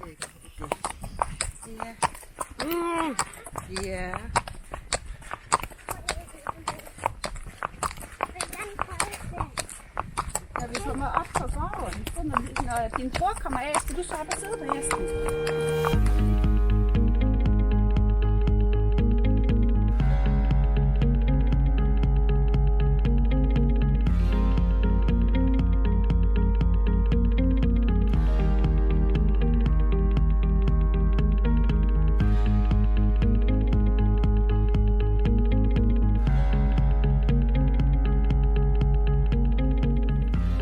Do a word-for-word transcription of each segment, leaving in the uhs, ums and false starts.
Ja. Ja. Når vi kommer op på gården, så når, vi, når din bror kommer af, skal du så op og sidde på hesten?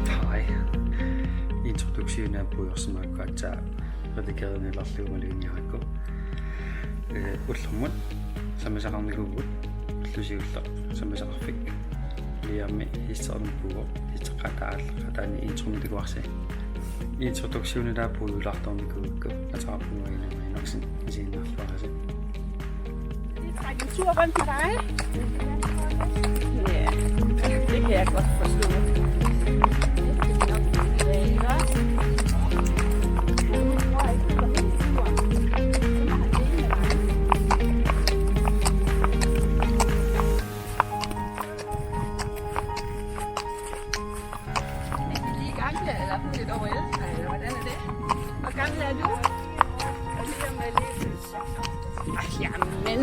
Hej. Introduktioni puigorsimagukkit aatsaat redigerinialerlugu maluginngilarakku. Ee, ullormut sammisaqarnikuuvugut, ulloq siulleq sammisaqarfik. Liami hiisterneq puuvoq, hiisteqqaataani intromik takuarsi. Introduktioni taava puigulaartarnikuuvugut, ateqarpunga Ina Enoksen, isiginnaarluarisi. Vi trækker en tur rundt med dig. Ja, det kan jeg godt forstå. Er de lige gamle, eller er hun lidt over ældre, eller hvordan er det? Hvor gammel er du? Og lige om lidt. Ej, jamen.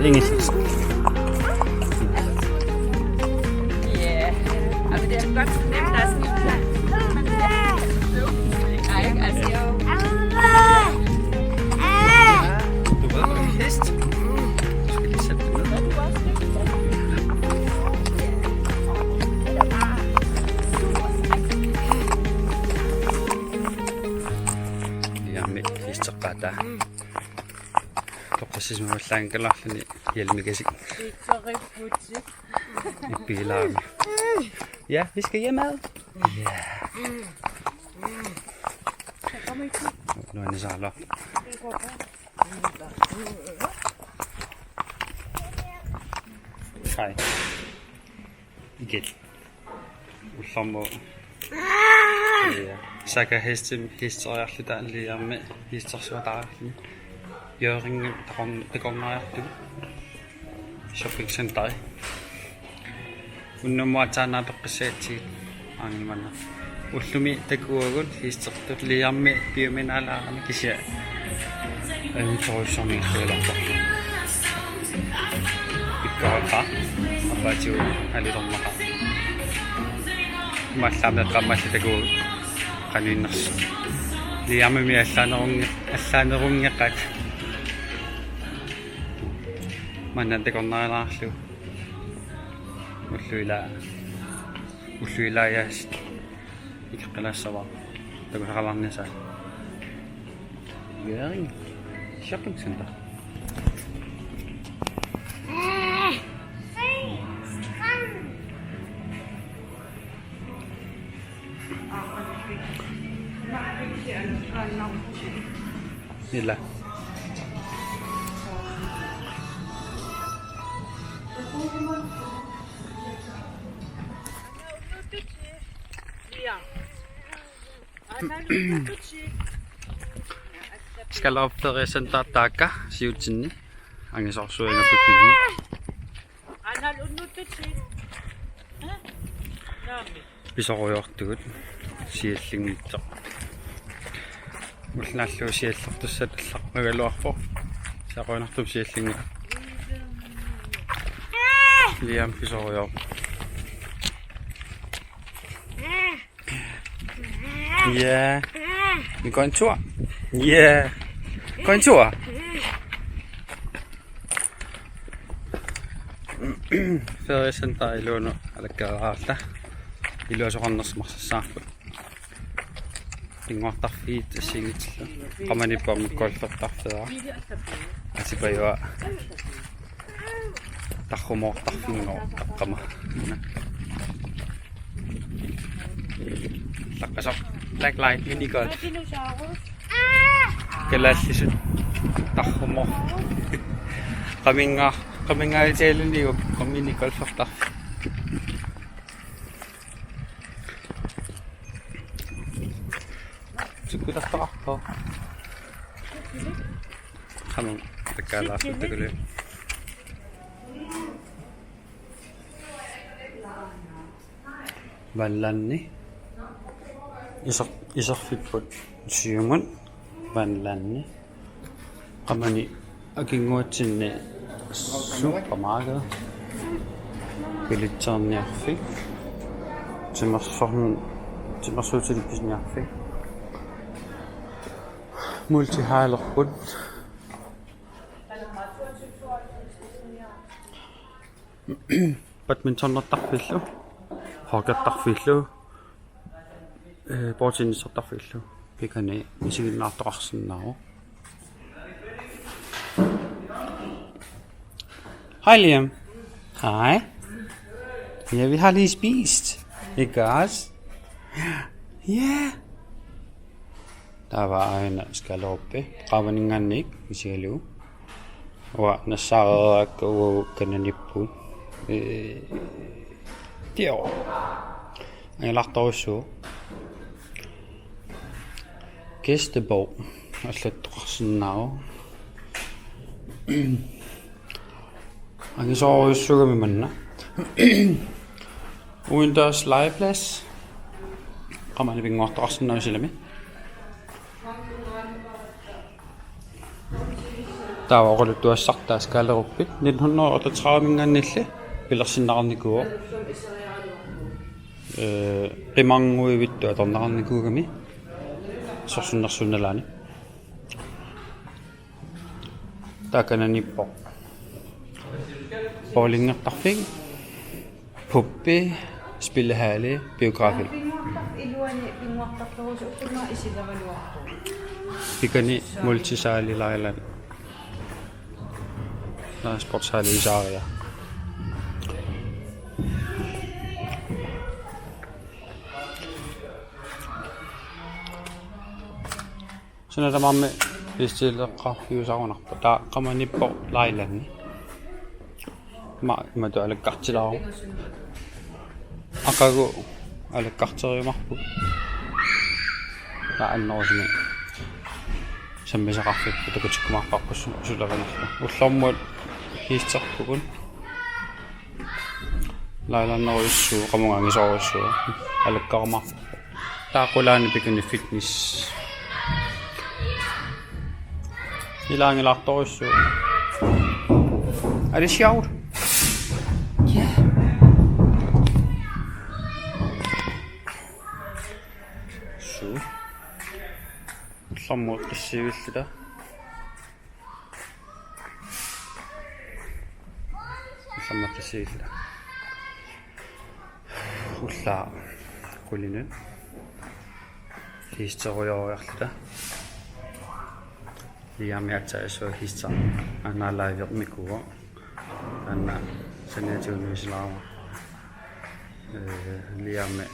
Engelsk. Ja. Og det er godt nemt, der er sådan en plan. Ej, ikke? Altså, jo. Du ved, du er en hest. Du skal lige sætte dig ned. Ja, med hiisteqqaataa. Toqqissisimallaanngikkaluarluni hjelmikasik. Bilaami. Ja, vi skal hjem ad. Ja. Nu er det så. Hej. Ikiit. Ullormut. Ja. Saka hestim, hesteriarluta Liami, hestersuataarluni. Hjørring takorn-, takornariartugut. Shopping centeri. Unnummut aatsaat naapeqqissagatsigit. Aangimana. Ullumi takuagut hiistertut Liami piuminaalaarami kisianni. Ajutorussami iluarpoq. Pikkoreqqa. Apaatigut alutornaqa. Mallaammi eqqaamaalli takuagut. Qaniinnersi. Liamimi allaanerunge-, allaanerunngeqaat. Manna takornarilaarlugu. Ullut ila-, ullut ilaajaasut. Ikeqqilaassavara. Takusaqalaarnissaa. Hjørring Shopping Center. Ila. Skal op til Center taakku siutsinni. Angisoorsuiga bygningi. Pisorujoortugut siallinngitsoq. Ulloq naallugu siallertussat allarpagaluarpoq. Saquinartup siallinngitsoq. Liam pisorujoor. Ja. Vi går en tur. Ja. Går en tur. Feriecenter iluanut alakkalaarta. Iluasoqarnersimarsassaarput. Pinngortarfiit assigiinngitsullu. Qamani pammik golfertarfeeraq. Atipajua tarrumoortarfinngoortaqqama. Taqqasoq Black Light Mini Golf. Kalaallisut tarrumoor. Qaminnga-, qaminngaatigaluniuk qamini golfertarfik. Sukkutartoqarpoq. Qamang takkaalaartut takuliuk. Vandlande. Iser-, iserfipput siumut Vandlande. Qamani akinnguatsinni supermarked. Bilitserniarfik. Timersorn-, timersuutilippisiarfik. Multihalerput. Badmintonertarfillu, hockeyertarfillu, eh, bordtennisertarfillu. Pikani isiginnaartoqarsinnaavoq. Hej, Liam. Hej. Ja, vi har lige spist. Ikke også? Ja. Taava aana skaloppi. Qaavaninngaanniit isigalugu. Uanga nassaareerakku uagut kananippugut. Ee, tio. Angilaartorujussuuvoq. Gæstebog. Allattoqarsinnaavoq. Angisoorujussuugami manna. Udendørs legeplads. Qamani pinnguartoqarsinnaavoq silami. Taava oqaluttuassartaa skaleruppit nitten hundrede og otteogtredive-minngaanniilli pilersinneqarnikuuvoq. Ee, qimarnguivittut atorneqarnikuugami sorsunnersuup nalaani. Taakana nippoq. Bowlingertarfik, pubbi, spillehali, biografi. Pinnguartar-, iluani pinnguartartorujussuuvoq, ukkunna isigaluarpoq. Pikani multisali Lejland. Lejland sportshali Isaria. Suna tamarmi bestilleqarfiusarunarpoq. Taava qamani nippoq Lejlandi. Ma, imatut alakkartilaarpoq. Aqagu alakkarteriumaarput. Taava annerusumik sammisaqarfipput takutikkumaarparput su-, sulerinerlu. Ullormut hiisterpugut. Lejlanderujussuuvoq, qamunga angisoorujussuuvoq. Alakkarumaarpoq. Taava qulaani pikani fitness. Ila angilaartorujussuuvoq. Er det sjovt? Ja. Suu. Ullormut qissiivilluta. Ullormut qissiivilluta. Ullaaq qulinut hiisterujoriarluta. Liami aatsaat assut hiisterami. Aana livermikuuvoq. Aana saniatigut nuisilaaruma. Ee, Liami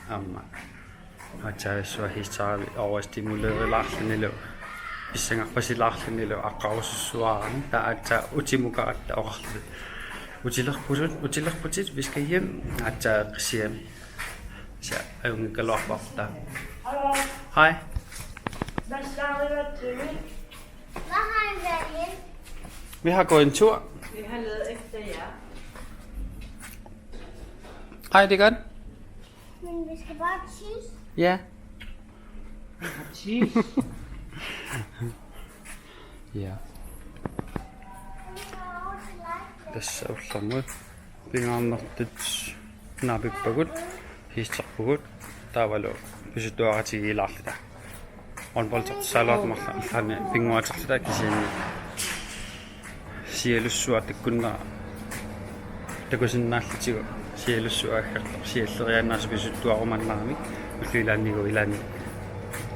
aamma aatsaat assut hiisterami overstimulerilaarlunilu, pissangarpasilaarlunilu aqqarusussuarani, taava aatsaat utimukaratta oqarluta: Utilerpusut, utilerputit, vi skal hjem. Aatsaat qissiami. Kisianni ajunngikkaluarpoq taava. Hej. Hvad snakker du til? Hvad har I valgt ind? Vi har gået en tur. Vi har ledet efter jer. Hej, det er godt. Men vi skal bare tisse. Ja. Vi har tisse. Ja. Tassa ullormut pingaarnertut naapippagut, hiisterpugut, taavalu pisuttuaqatigiilaarluta. Håndboldertussaagaluarluta marluk allanik pinnguaaterluta, kisianni sialussuaq takkunnera takusinnaallutigu, sialussuaq aggertoq sialleriaannaasoq pisuttuarumaarnermik, ullut ilaanniit ilaanni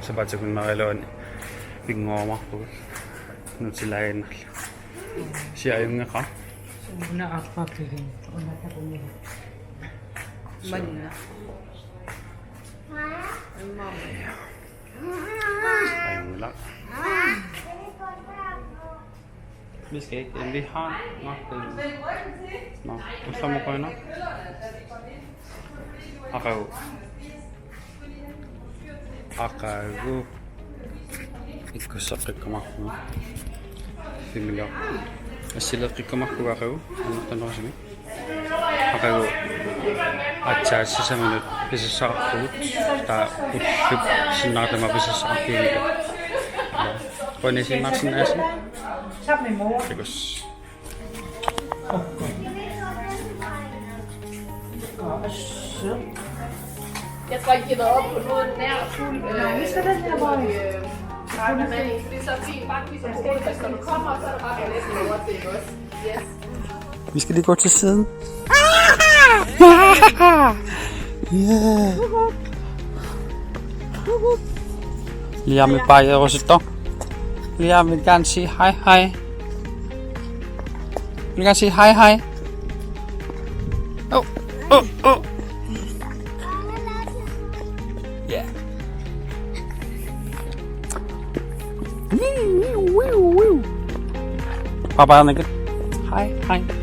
sapaatip akunnera iluani pinnguarumaarpugut. Nutilaannarlu. Siajunngeqa. Una aappaakkigin, una takunngilu. Manna. Ajunngilaq. Vi skal ikke, vi har nok den. Nå, nu må gå ind. Aqagu. Aqagu. Ikkusseqqikkumaarpugut. Filmiliorpugut. Assileqqikkumaarpugut aqagu. Annertunerusumik. Aqagu. Aatsaat sisamanut pisassaqarpugut. Taava ullup sinnaanerma pisassaqarfiummata. Qujanaq isiginnaarsinnaagavit. Takuss. Jeg tror ikke, de har været oppe på noget nær fuld. Nej, vi skal den her vej. Øh, nej, men det er så fint. Bare hvis du skal, når du kommer, så er der bare næsten over til, ikke også? Yes. Vi skal lige gå til siden. Ja. Liam er bare i Rosetta. Liam vil gerne sige hej, hej. Vil gerne sige hej, hej. Oh, oh, oh. Ja. Bye bye, Nick. Hej, hej.